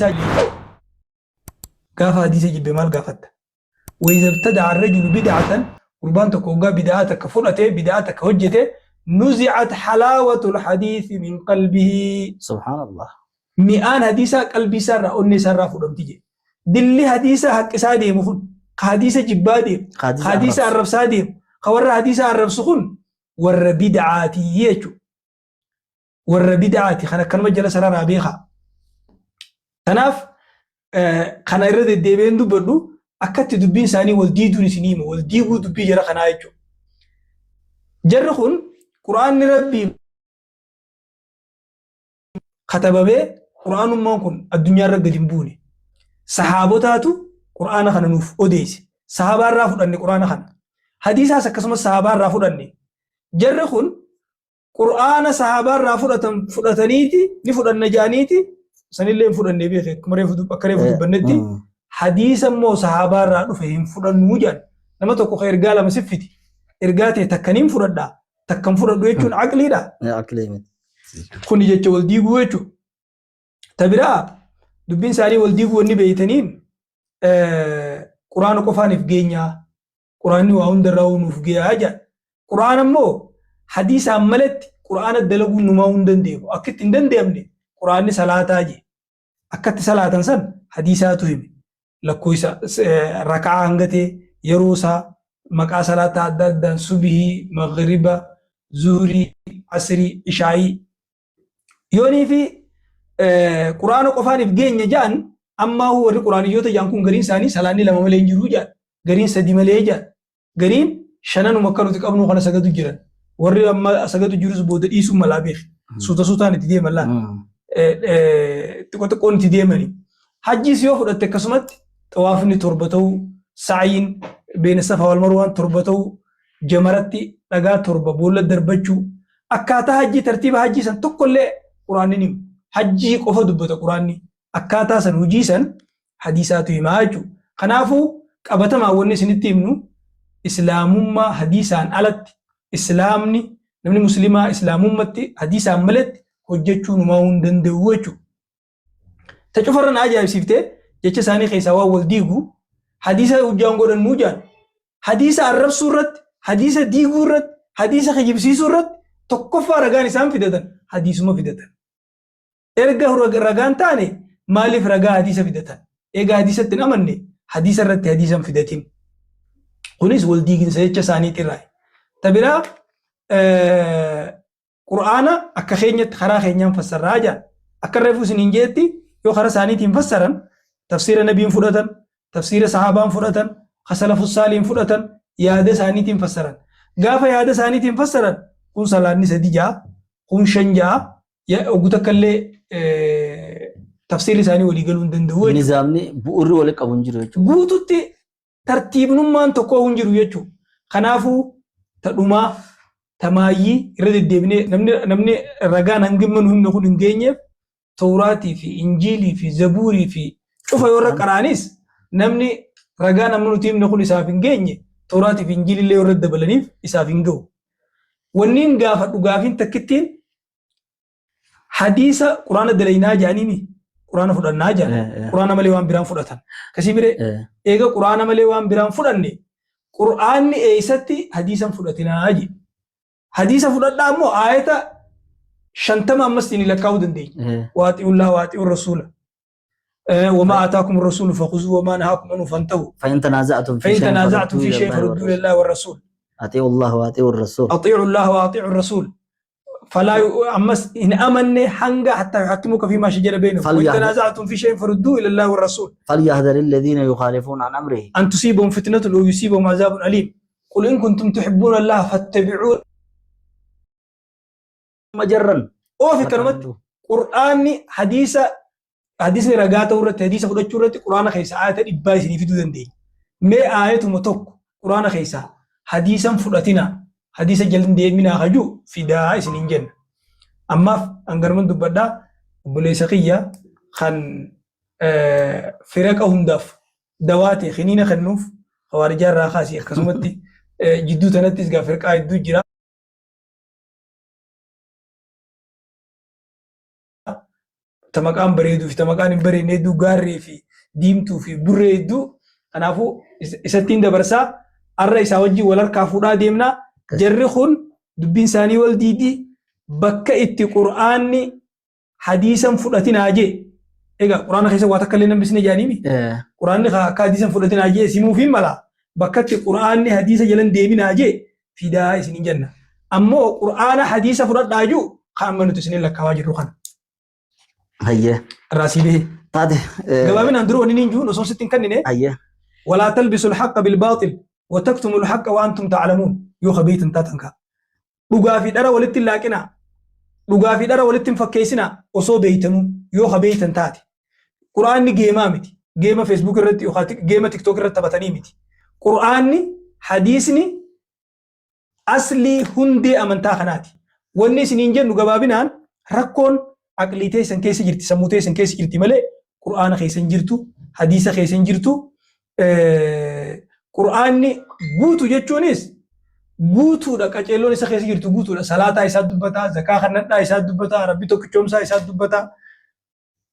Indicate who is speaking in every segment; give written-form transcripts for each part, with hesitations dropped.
Speaker 1: Hadiisaa gaafa hadiisa jibbe maal gaafatta? Wayza ibtada'a ar-rajulu bid'atan gurbaan tokko hoggaa bid'aa takka fudhate bid'aa takka hojjete nuzi'at halaawatul hadiisi min qalbihi
Speaker 2: Subhaanallah.
Speaker 1: mi'aan hadiisaa qalbii isaarraa onnee isaarraa fudhamti jedhe. Dilli hadiisa haqqisaa deemu kun ka hadiisa jibbaa deemu
Speaker 2: Ka hadiisa
Speaker 1: ka hadiisa
Speaker 2: arrabsu.
Speaker 1: arrabsaa deemu ka warra hadiisa arrabsu kun warra bid'aatii jechuudha. Warra bid'aati kan akkanuma jala sararaa beekaa. Kanaaf kana irra deddeebi'een dubbadhu akkatti dubbiin isaanii wal diiduun isinii hima wal diiguu dubbii jara kanaa jechuudha. Jarri kun Qur'aanni Rabbii katabamee Qur'aanummaan kun addunyaa irra gadi hin buune. Sahaabotaatu Qur'aana kana nuuf odeesse. Sahaabaa irraa fudhanne Qur'aana kana. Hadiisaas akkasumas sahaabaa irraa fudhanne. Jarri kun Qur'aana sahaabaa irraa fudhatan fudhataniiti ni fudhanna jedhaniiti sanillee hin fudhanne beeke akkuma reefu akka reefu dubbannetti hadiisa immoo sahaabaa irraa dhufe hin fudhannuu jedhan. Nama tokko ka ergaa lama siffiti. Ergaa ta'e takka niin fudhadha takka hin fudhadhu jechuun aqliidha.
Speaker 2: Aqlii miti.
Speaker 1: Kuni jecha wal diiguu jechuudha. Ta biraa dubbiin isaanii wal diiguu wanni beeytaniin Quraana qofaaniif geenyaa Quraanni waa hundarraa nuuf geeyaa jedhan. Quraana immoo hadiisaan malatti Quraana dalaguun numaa hin dandeemu. Akka itti hin dandeemne Quraanni salaataa jee. Akka itti salaatan san hadiisaatu hime. Lakkoofsa raka'aa hanga ta'e yeroo isaa maqaa salaataa adda addaan subhii, maghriba, zuhrii, asrii, ishaayii. Yoonii fi Quraana qofaaniif geenya ja'an ammaa warri Quraaniyyoota ja'an kun gariin isaanii salaanni lama malee hin jiru ja'an. Gariin sadi malee ja'an. Gariin shananuma akka nuti qabnu kana sagadu jiran. Warri amma sagadu jirus booda dhiisuun malaa beeki. Suuta suutaan itti deeman laal. Xiqqoo xiqqoon itti deemani. Hajjiis yoo fudhatte akkasumatti xawaafni torba ta'uu, sa'yiin beena safa wal marwaan torba ta'uu, jamaratti dhagaa torba boolla darbachuu, akkaataa hajjii tartiiba hajjii san tokkollee quraanni ni himu. Hajjii qofa dubbata quraanni. Akkaataa san hojii san hadiisaatu himaa jechuudha. Kanaafuu qabatamaan wanni isinitti himnu islaamummaa hadiisaan alatti islaamni namni muslimaa islaamummatti hadiisaan maletti hojjechuu numaa hin danda'u jechuudha. Ta cufarra na ajaa'ibsiifte jecha isaanii keessaa waan wal diigu hadiisa hujjaan godhannuu jaan hadiisa arrabsuu irratti hadiisa diiguu irratti hadiisa kijibsiisuu irratti tokkoffaa ragaan isaan fidatan hadiisuma fidatan. Erga ragaan taane maaliif ragaa hadiisa fidatan? Eega hadiisatti hin amanne hadiisa irratti hadiisa hin fidatin. Kunis wal diiginsa jecha isaaniitirraa. Ta biraa Qur'aana akka keenyatti karaa keenyaan fassarraa jedhan. Akka reefuu isiniin jeetti yoo karaa isaaniitiin fassaran tafsiira nabiin fudhatan, tafsiira sahaabaan fudhatan, kasalafu saaliin fudhatan yaada isaaniitiin fassaran. Gaafa yaada isaaniitiin fassaran kun salaanni sadi ja'a, kun shan ja'a, oggu takka illee tafsiirri isaanii walii galuu hin danda'u jechuudha.
Speaker 2: Nizaamni bu'uurri wali qabu hin jiru jechuudha.
Speaker 1: Guututti tartiibnummaan tokko hin jiru jechuudha. Kanaafuu ta dhumaa ta maayyii irra deddeebinee namni namni ragaan hangimma nu himne kun hin geenyeef Tawraatii fi Injiilii fi Zabuurii fi cufa yoo irra qaraanis namni ragaan amma nuti himne kun isaaf hin geenye Tawraatii fi Injiilii illee yoo irra dabalaniif isaaf hin gahu. Wanniin gaafadhu gaafiin takkittiin hadiisa quraana dalaynaa jedhaniimi quraana fudhannaa jedhan quraana malee waan biraan fudhatan kasii miree eega quraana malee waan biraan fudhanne quraanni eessatti hadiisan fudhatinaa jedhe hadiisa fudhadhaa ammoo aayata 50 ammas ittiin lakkaa'uu dandeenya waaxi'ullaa waaxi'u rasuula وما آتاكم الرسول فخذوه وما نهاكم عنه فانتهوا
Speaker 2: فإن تنازعتم في
Speaker 1: فإن
Speaker 2: شيء
Speaker 1: تنازعتم في
Speaker 2: فردوه
Speaker 1: شيء
Speaker 2: إلى الله
Speaker 1: فردوه
Speaker 2: والرسول
Speaker 1: لله والرسول
Speaker 2: أطيعوا الله وأطيعوا الرسول
Speaker 1: أطيعوا الله وأطيعوا الرسول فلا أمس إن أمن حنجا حتى يحكموك فيما شجر بينهم وإن تنازعتم في شيء فردوه إلى الله والرسول
Speaker 2: فليحذر الذين يخالفون عن أمره
Speaker 1: أن تصيبهم فتنة أو يصيبهم عذاب أليم قل إن كنتم تحبون الله فاتبعون
Speaker 2: majarran.
Speaker 1: Oofi kanumatti Qur'aanni hadiisa hadiisni ragaa ta'uu irratti hadiisa fudhachuu irratti Qur'aana keessa aayata dhibbaa isinii fiduu dandeenya. Mee aayatuma tokko Qur'aana keessaa hadiisan fudhatinaa hadiisa jala hin deeminaa hajuu fidaa isiniin jenna. Ammaaf hanganuman dubbadhaa obboleessa kiyya kan firaqa hundaaf dawaa ta'e kiniina kennuuf hawaarijaa irraa kaasii akkasumatti jidduu tanattis gaa firqaa hedduu jira. Ta maqaan bareeduu fi ta maqaan hin bareedne hedduu, gaarree fi diimtuu fi burree hedduu. Kanaafuu isattiin dabarsaa, arra isaa wajjin wal harkaa fuudhaa deemna. Jarri kun dubbiin isaanii wal diidii, bakka itti Qur'aanni hadiisan fudhatinaa jee. Egaa Qur'aana keessa waa takka illee nambisne jedhaniimi. Qur'aanni akka hadiisan fudhatinaa jee simuuf hin mala. Bakka itti Qur'aanni hadiisa jalan deeminaa jee fidaa isinin jenna. Ammoo Qur'aana hadiisa fudhadhaa jiru kan amma nuti isinin lakkaawaa jirru kana.
Speaker 2: Hayyee.
Speaker 1: Irraa sii bahe.
Speaker 2: Taate.
Speaker 1: Gabaabinaan dura wanni niin jiru osoo sitti hin kennine.
Speaker 2: Hayyee.
Speaker 1: Walaa talbisul haqqa bilbaaxil wa taktumul haqqa wa antum ta'lamuun, yoo ka beeytan taatan kaa. Dhugaa fi dhara walitti hin laaqinaa. Dhugaa fi dhara walitti hin fakkeessinaa osoo beeytanuu, yoo ka beeytan taate. Qur'aanni geemaa miti. Geema Facebook irratti yookaan geema TikTok irratti taphatanii miti. Qur'aanni, hadiisni aslii hundee amantaa kanaati. Wanni isiniin jennu gabaabinaan rakkoon aqlii teessan keessa jirti, sammuu teessan keessa jirti malee Qur'aana keessa hin jirtu, hadiisa keessa hin jirtu. Qur'aanni guutu jechuunis guutuudha, qaceelloon isa keessa jirtu guutuudha. Salaataa isaa dubbataa, zakaa kannadhaa isaa dubbataa, Rabbi tokkichoomsaa isaa dubbataa.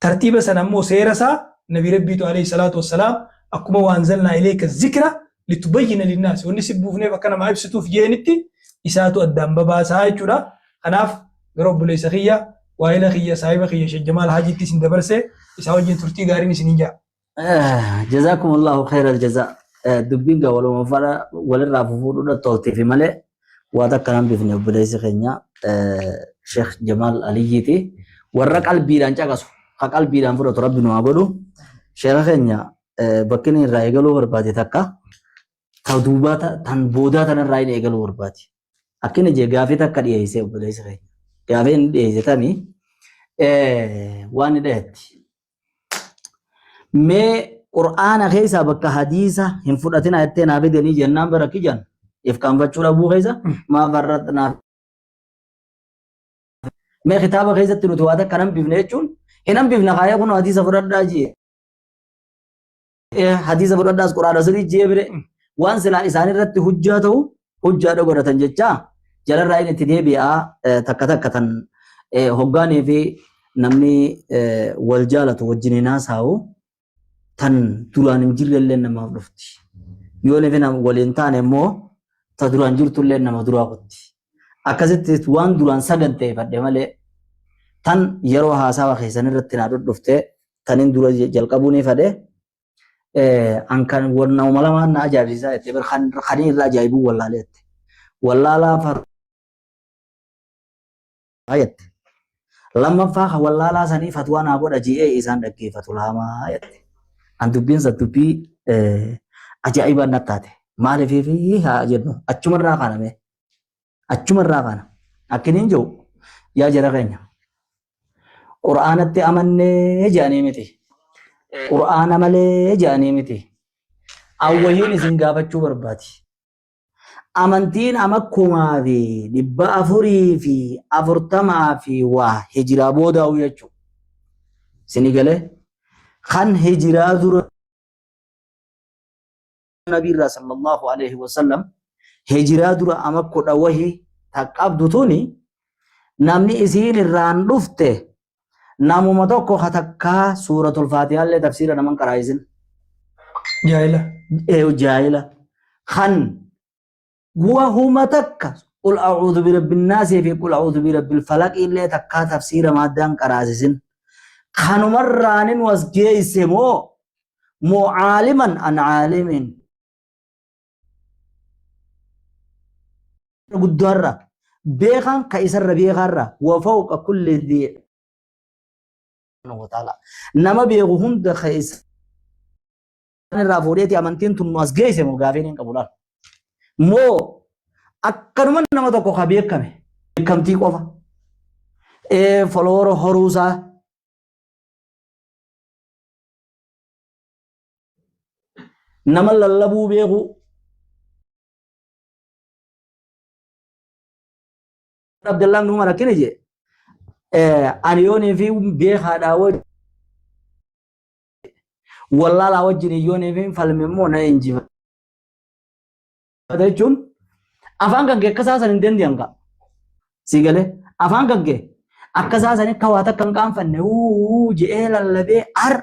Speaker 1: Tartiiba sana immoo seera isaa Nabi Rabbiitu alayhi salaatu wassalaam akkuma waan zalnaa ilayka zikra litubayyina linnaasi, wanni si buufneef akka namaa ibsituuf jeenitti, isaatu addaan babaasaa jechuudha. Kanaaf gara obboleessa kiyya, waayila kiyya, saahiba kiyya Sheekh Jamaal Haajiitti isin dabarse, isaa wajjin turtii gaariin isiniin ja'a.
Speaker 2: Jazaakumullahu khairal jazaa. Dubbiin gaa waluma fara walirraa fufuudhuudha toltiifi malee waa takka nan bifne obboleessi keenya Sheekh Jamaal Aliyyiiti. Warra qalbiidhaan caqasu, ka qalbiidhaan fudhatu Rabbi nu haa godhu. Sheekha keenya, bakki inni irraa eegaluu barbaade takka ta duubaa tan boodaa tanarraa inni eegaluu barbaade. Akkina jee gaafii takka dhiyeessee obboleessi keenya. Gaafii inni dhiyeesse tami waan inni dhahetti. Mee Qur'aana keessaa bakka hadiisa hin fudhatinaa jettee naa fidanii jennaan, bara kijan if qaanfachuu dhabuu keessa maaf har'a naa mee kitaaba keessatti nuti waa takka hin hambifne jechuun hin hambifne kaayee kun hadiisa fudhadhaa jee. Hadiisa fudhadhaas Qur'aana sirrii jee bire, waan silaa isaan irratti hujjaa ta'u hujjaadha godhatan jechaa jalarraa inni itti deebi'a. Takka takka tan hoggaanii fi namni wal jaalatu wajjin hin haasa'u, tan duraan hin jirre illee namaaf dhufti. Yoo nufi waliin taane immoo ta duraan jirtu illee nama duraa kutti. Akkasitti waan duraan saganteeffadhe malee tan yeroo haasawa keessan irratti naa dhudhufte tanin dura jalqabuu ni fadhe. An kan nama lamaan na ajaa'ibsiisaa jette bar, kan kan irra ajaa'ibuu wallaalee jette. Wallaalaa fatwaa jette. Lammaffaa kan wallaalaa sanii fatwaa naa godha ji'ee isaan dhaggeeffatu laamaa jette. An dubbiin san dubbii ajaa'ibaan na taate. Maaliif fi haa jennu, achumarraa kaaname. Achumarraa kaana. Akkiniin jiru yaa jara keenya. Qur'aanatti amannee jedhanii miti. Qur'aana malee jedhanii miti. Awwahiin isin gaafachuu barbaadi. Amantiin ama 1440 fi waa hijiraa boodaa'u jechuudha. Isinii galee kan hijiraa dura nabiirraa sallallahu alaihi wasallam hijiraa dura ama kudha wahi ta qabdu tuni, namni isiin irraan dhufte namuma tokko ka takkaa suuratul faatihaallee tafsiira naman qaraa'isin.
Speaker 1: Jaahila.
Speaker 2: Jaahila. Kan wahuma takka qul a'uudhu birabbin naasii fi qul a'uudhu birabbil falaqii illee takkaa tafsiira maaddaan qaraasisin. Kanumarraanin was geesse moo moo caaliman an caalimin guddaarra beekaan ka isarra beekaarra wa fawqa kulli dhii wa ta'ala nama beeku hunda ka isa irraa fuudheeti amantiin tun nu as geesse moo gaafiin hin qabu laal. Moo akkanuma nama tokko ka beekame beekamtii qofa folowora horuusaa nama lallabuu beekuu Abdallaan Umar akkana jee, ani yoonii fi beekaadhaa wajjin wallaalaa wajjin yoonii fi falme immoo na injifata jechuun afaan kan kee akka isaa san hin dandeeyan kaa. Si galee afaan kan kee Akka isaa sanii akka waa takka hin qaanfanne uu je'ee lallabee ar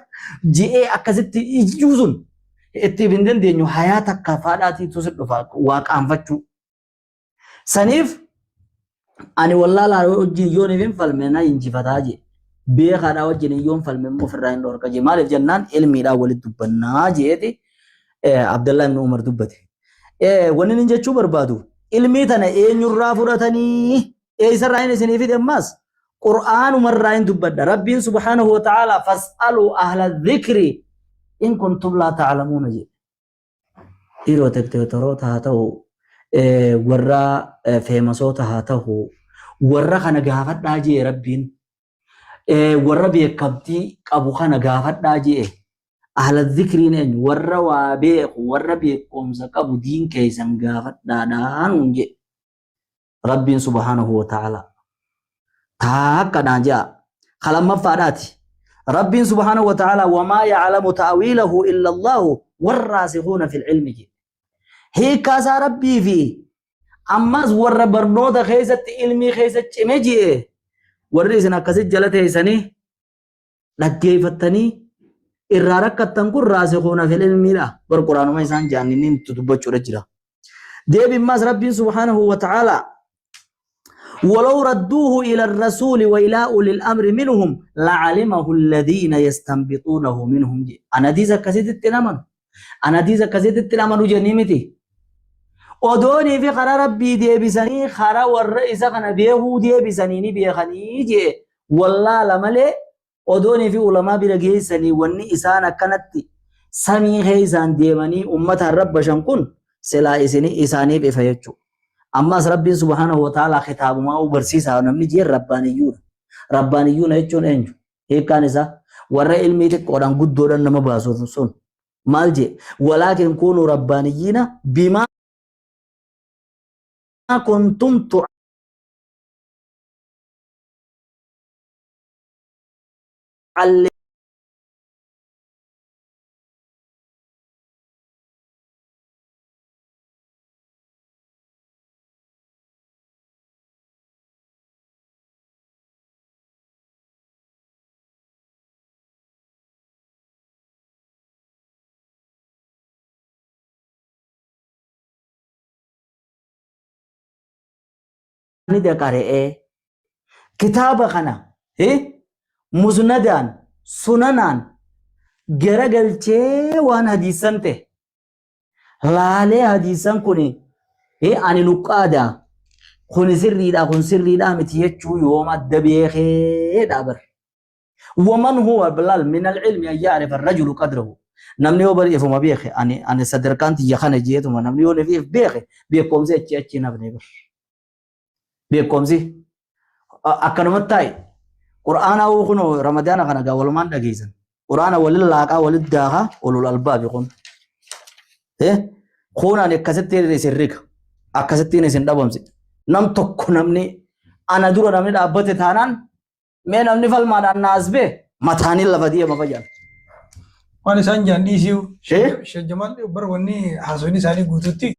Speaker 2: je'ee akkasitti iyyuu sun itti hin dandeenyu hayaa takka faadhaatiitu si dhufa waa qaanfachuu. Saniif ani wallaalaa wajjin yoon hin falme na injifataa jee. Beekaadhaa wajjin yoon falme immoo ofirraa hin dhorka jee. Maaliif jennaan ilmiidhaa walitti dubbannaa jeeti Abdallaa ibn Umar dubbate. Wanni inni jechuu barbaadu ilmii tana eenyurraa fudhatanii eessarraa inni isinii fide ammaas Qur'aanumarraa hin dubbadha. Rabbiin subhaanahu wa ta'aalaa fas'aluu ahla dhikri in kuntum laa ta'lamuuna jedhe. Dhiiroo tekteetoroota haa ta'u, warra feemasoota haa ta'u, warra kana gaafadhaa jee Rabbiin. Warra beekamtii qabu kana gaafadhaa jee. Ahla zikriin eenyu? Warra waa beeku, warra beekumsa qabu diin keessan gaafadhaadhaa nuun jee. Rabbiin subhaanahu wa ta'ala. Taakka naan je'a. Ka lammaffaadhaati. Rabbiin subhaanahu wa ta'ala wamaa ya'lamu ta'wiilahu illa Allahu warraasikuuna fil ilmi jedhe. Hiikkaa isaa Rabbii fi ammas warra barnoota keessatti ilmii keessa cime je'e warri isin akkasitti jala teessanii dhaggeeffattanii irraa rakkattan kun raasikuuna fil ilmiidha. Bar quraanuma isaan ja'an inni itti dubbachuudha jira. Deebi ammas Rabbiin subhaanahu wa ta'ala ولو ردوه إلى الرسول وإلى أولي الأمر منهم لعلمه الذين يستنبطونه منهم جي. أنا دي زكاسيت التنمن أنا دي زكاسيت التنمن جنيمتي odoonii fi karaa rabbii deebisanii karaa warra isa kana beekuu deebisanii ni beekanii jee wallaala malee odoonii fi ulamaa bira geessanii wanni isaan akkanatti samii keessaan deemanii ummataan rabbashan kun silaa isini isaaniif ifa jechuudha. Ammas Rabbiin subhaanahu wa ta'aalaa kitaabumaa uu barsiisaa namni jeen rabbaaniyyuudha. Rabbaaniyyuuna jechuun eenyu? Hiikkaan isaa warra ilmii xiqqoodhaan guddoodhaan nama baasu sun maal jee? Walaakin kuunuu rabbaaniyyiina bimaa kuntum tu'allimuuna ni qara'ee kitaaba kana musnadaan sunanaan garagalchee waan hadiisan ta'e laalee hadiisan kun ani nuqqaada kun sirriidha kun sirriidha miti jechuu yoom adda beekeedha bar. Waman huwa bilal min al-ilmi an ya'rifa ar-rajulu qadrahu. Namni yoo bari ifuma beeke ani sadarkaan tiyya kana jeetuma namni yoo if beeke beekumsi achi achi hin hafne bar. Beekumsi akkanumatti taa'e Qur'aana hoo kunoo Ramadaana kana gaa walumaan dhageessan. Qur'aana walin laaqaa walin daakaa ulul albaabi kun. Kun ani akkasittiin isin riga. Akkasittiin isin dhabamsi. Nam tokko namni ana dura namni dhaabbate taanaan mee namni falmaadhaan na as bee mataaniin lafa deema fayyada.
Speaker 1: Waan isaan jaan dhiisiu. Sheekh Jamaal bar wanni haasofni isaanii guututti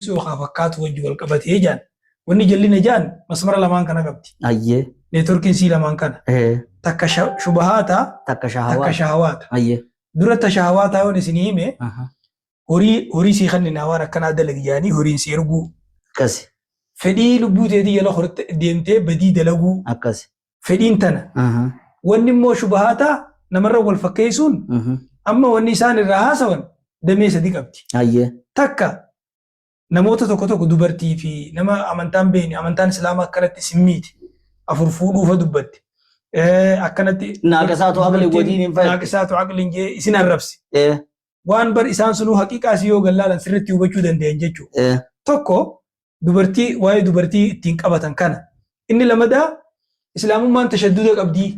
Speaker 1: yookaan fakkaatu wajji wal qabatee jaan. Wanni jallina jaan masmara lamaan kana qabdi.
Speaker 2: Ayyee.
Speaker 1: Neetworkiin sii lamaan kana. Takka shubahaata
Speaker 2: Takka
Speaker 1: takka
Speaker 2: shahawaata.
Speaker 1: shahawaata.
Speaker 2: Ayyee.
Speaker 1: Dura ta shahawaataa yoon isinii hime horii sii kenninaa waan akkanaa dalagi jaanii horiin si erguu.
Speaker 2: Akkasi.
Speaker 1: Fedhii lubbuu teetii jala horte deemtee badii dalaguu.
Speaker 2: Akkasi.
Speaker 1: Fedhiin tana. Wanni immoo shubahaataa namarra wal fakkeessuun amma wanni isaan irraa haasawan damee sadi qabdi.
Speaker 2: Ayyee.
Speaker 1: Takka namoota tokko tokko dubartii fi nama amantaan beekne amantaan islaamaa akkanatti simmiiti. Afur fuudhuufa dubbatti. Akkanatti
Speaker 2: Naaqisaatu aqli wadiin hin fayyadu.
Speaker 1: Naaqisaatu aqliin jee isin arrabsi. Waan bar isaan sunuu haqiiqaa isii yoo gallaalan sirriitti hubachuu danda'an jechuudha. Tokko dubartii waa'ee dubartii ittiin qabatan kana. Inni lamadaa islaamummaan tashadduda qabdii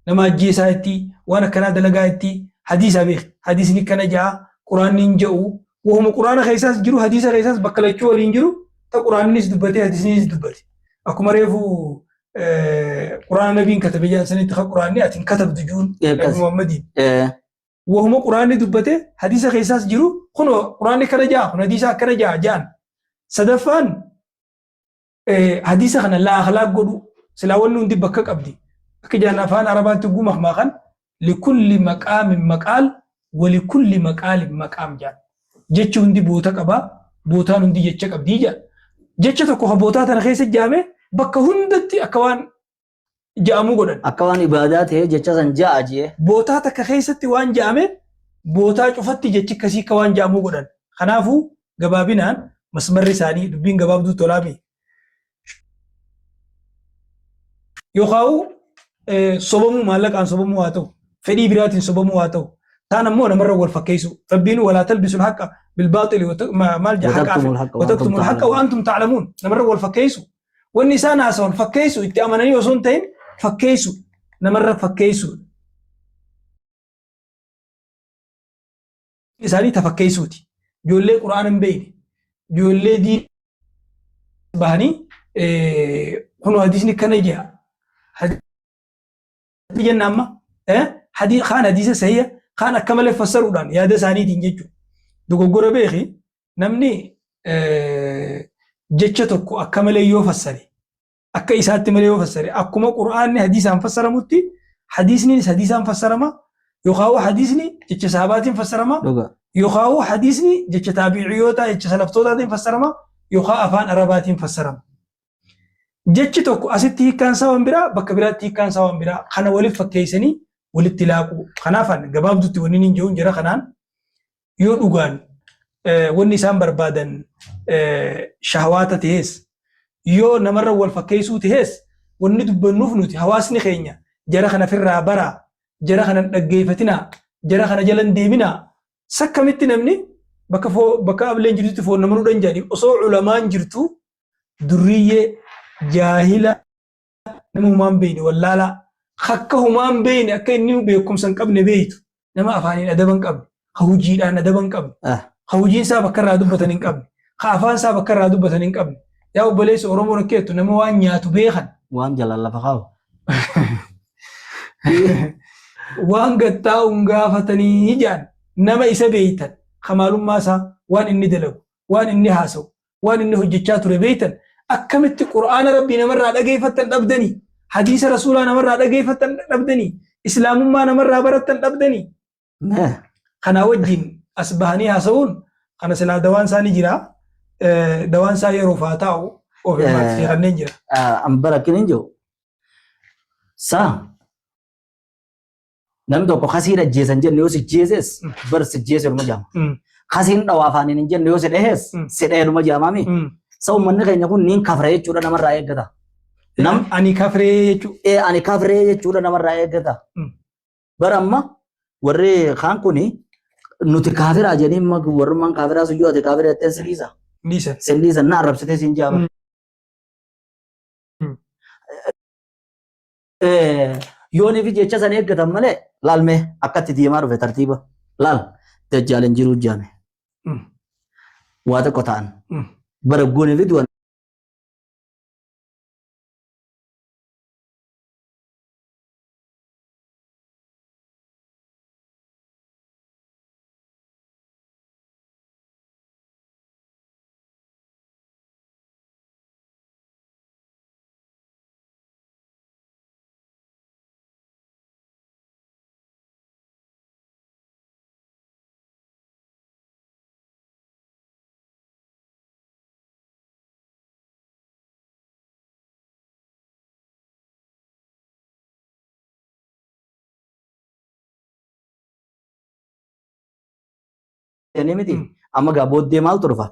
Speaker 1: nama ajjeesaa itti waan akkanaa dalagaa itti hadiisa beek hadiisni kana ja'a quraanni hin ja'u wahuma quraana keessaas jiru hadiisa keessaas bakka lachuu waliin jiru ta quraannis dubbatee hadiisnis dubbate. Akkuma reefu Quraana nabiin katabe jedhan sanitti kan Quraanni ati hin katabdu juun Nabi Muhammadiin. Wahuma Quraanni dubbate hadiisa keessaas jiru kunoo Quraanni akkana ja'a kun hadiisa akkana ja'a ja'an. Sadaffaan hadiisa kana laa akhlaaq godhu silaa wanni hundi bakka qabdi. Akka jedhan afaan Arabaatti guu mahmaakan likulli maqaamin maqaal walikulli maqaalin maqaam jedhan. Jechi hundi boota qaba bootaan hundi jecha qabdi jedhan. Jecha tokko ka bootaa tana keessa jaame bakka hundatti akka waan ja'amuu godhan.
Speaker 2: Akka waan ibaadaa ta'ee jecha san ja'a jee.
Speaker 1: Bootaa takka keessatti waan ja'ame bootaa cufatti jechi akkasii akka waan ja'amuu godhan. Kanaafuu gabaabinaan masmarri isaanii dubbiin gabaabduu tolaami. Yookaan sobamuu maallaqaan sobamuu haa ta'u fedhii biraatiin sobamuu haa ta'u taan ammoo namarra wal fakkeessu rabbiin walaa talbisul haqqa bilbaaxili maal jedha haqaa fi wataktumul haqqa wa antum ta'lamuun namarra wal fakkeessu Wanni isaan haasawan fakkeessu itti amananii osoo hin ta'in fakkeessu namarra fakkeessu. Isaanii tafakkeessuuti. Ijoollee Qur'aana hin beekne, ijoollee diin bahanii kunoo hadiisni kana jedha. Hadiisni jenna amma kaan hadiisa sahiha kaan akka malee fassaruudhaan yaada isaaniitiin jechuudha. Dogoggora beeki Namni jecha tokko akka malee yoo fassare akka isaatti malee yoo fassare akkuma qur'aanni hadiisaan fassaramutti hadiisnis hadiisaan fassarama yookaan hadiisni jecha sahabaatiin fassarama
Speaker 2: Dhuga.
Speaker 1: yookaan hadiisni jecha taabi'iyootaa jecha salaftootaatiin fassarama yookaan afaan arabaatiin fassarama. Jechi tokko asitti hiikkaan isaa waan biraa bakka biraatti hiikkaan isaa waan biraa kana waliif fakkeessanii walitti laaquu. Kanaaf gabaabdutti wanni inni jiruun jira kanaan yoo dhugaan wanni isaan barbaadan shahawaata tahees yoo namarra wal fakkeessuu tahees wanni dubbannuuf nuti hawaasni keenya jara kana firraa baraa jara kana hin dhaggeeffatinaa jara kana jala hin deeminaa sakkamitti namni bakka foo bakka ableen jirtutti foon nama nudhan jedhani osoo culamaan jirtu durriyyee jaahila nama humaan beeyne wallaalaa akka humaan beeyne akka inni beekumsa hin qabne beeytu nama afaaniin adaba hin qabne ka hujiidhaan adaba hin qabne ka hujiin isaa bakka irraa dubbatan hin qabne ka afaan isaa bakka irraa dubbatan hin qabne yaa obboleessa Oromoon akka jettu nama waan nyaatu beekan
Speaker 2: Waan jalaan lafa kaa'u.
Speaker 1: waan gattaa'uun gaafatanii jedhan nama isa beeytan ka maalummaa isaa waan inni dalagu waan inni haasa'u waan inni hojjechaa ture beeytan akkamitti qur'aana rabbii namarraa dhageeffattan dhabdanii hadiisa rasuulaa namarraa dhageeffattan dhabdanii islaamummaa namarraa barattan dhabdanii kanaa wajjin as bahanii haasa'uun kana silaa dawaan isaa ni jira dawaan isaa yeroof haa taa'u of hirmaachisee kanneen jira.
Speaker 2: An bara akkin hin jiru. Saa Namni tokko kasiin ajjeesan jenne yoo si jeeses bar si jeese numa jaama. Kasiin dhawaa afaaniin hin jenne yoo si dhahees si dhahe numa jaamaami. Sa uummanni keenya kun niin kafra jechuudha namarraa eeggata.
Speaker 1: Nam Ani kafree jechuudha.
Speaker 2: Ee ani kafree jechuudha namarraa eeggata. Bara amma warri kaan kuni nuti kaafiraa jedhanii warrummaan kaafiraa sun yoo ati kaafira jettee si dhiisa.
Speaker 1: Dhiisa.
Speaker 2: Sin dhiisa na arrabsitee siin jaama. Yoonii fi jecha san eeggatan malee laal mee akkatti deemaa dhufe tartiiba laal dajjaal hin jiruu jaame waa xiqqo ta'an bara goonii fi du'an jedhanii miti. Amma gaa booddee maaltu dhufa?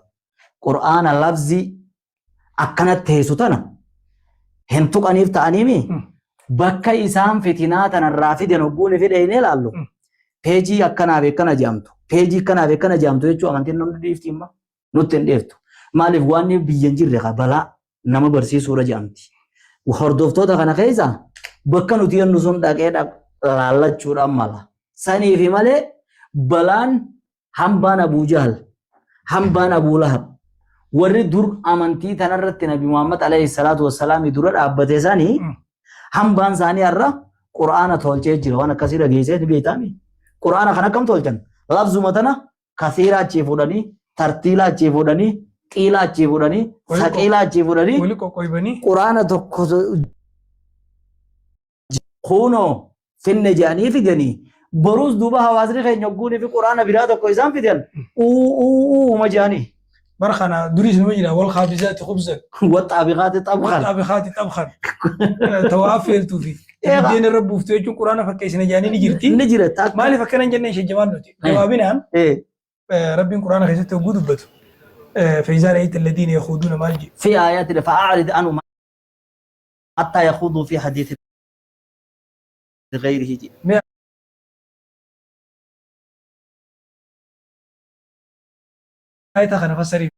Speaker 2: Qur'aana lafzii akkanatti teessu tana hin tuqaniif ta'aniimi bakka isaan fitinaa tanarraa fidan hogguun fidhe hin ilaallu. Peejii akkanaa fi akkana jedhamtu peejii akkanaa fi akkana jedhamtu jechuu amantiin namni dhiifti imma nutti hin dheeftu. Maaliif waan biyya hin jirre ka balaa nama barsiisuudha jedhamti. Hordoftoota kana keessa bakka nuti jennu sun dhaqee laallachuudhaan mala. Saniifi malee balaan hambaan Abuu Jahal, hambaan Abuu Lahab, Warri dur amantii tanarratti Nabi Muhammad alayhi salaatu wassalaami dura dhaabbate sanii hambaan isaanii har'a Qur'aana tolchee jira. Waan akkasii dhageessee ni beektaami. Qur'aana kan akkam tolchan? Lafzuma tana kasiira achii fuudhanii, tartiila achii fuudhanii, qiila achii fuudhanii, saqiila achii fuudhanii
Speaker 1: Wali qoqqoybanii.
Speaker 2: Qur'aana tokko kunoo finne jedhanii fidanii boruus duuba hawaasni keenya hogguunii fi quraana biraa tokko isaan fidan uu uu uuma jedhanii.
Speaker 1: Bara kana duriis numa jira wal khaabizaati khubzan.
Speaker 2: Waxxaabiqaati xabqan.
Speaker 1: Waxxaabiqaati xabqan. Tawaa affeeltuu fi biddeen irra buuftu jechuun quraana fakkeessina jedhanii ni jirti.
Speaker 2: Ni jira takka.
Speaker 1: Maaliif akkana hin jenneen Sheekh Jamaal nuti? Gabaabinaan Rabbiin quraana keessatti hogguu dubbatu. Feezaa ra'ayta alladhiina yakhuuduuna maal jedhe?
Speaker 2: Fi aayatina fa'aarid anhum hattaa yakhuuduu fi hadiisin ghayrihi jedhe.
Speaker 1: Mee aayata kana fassariif.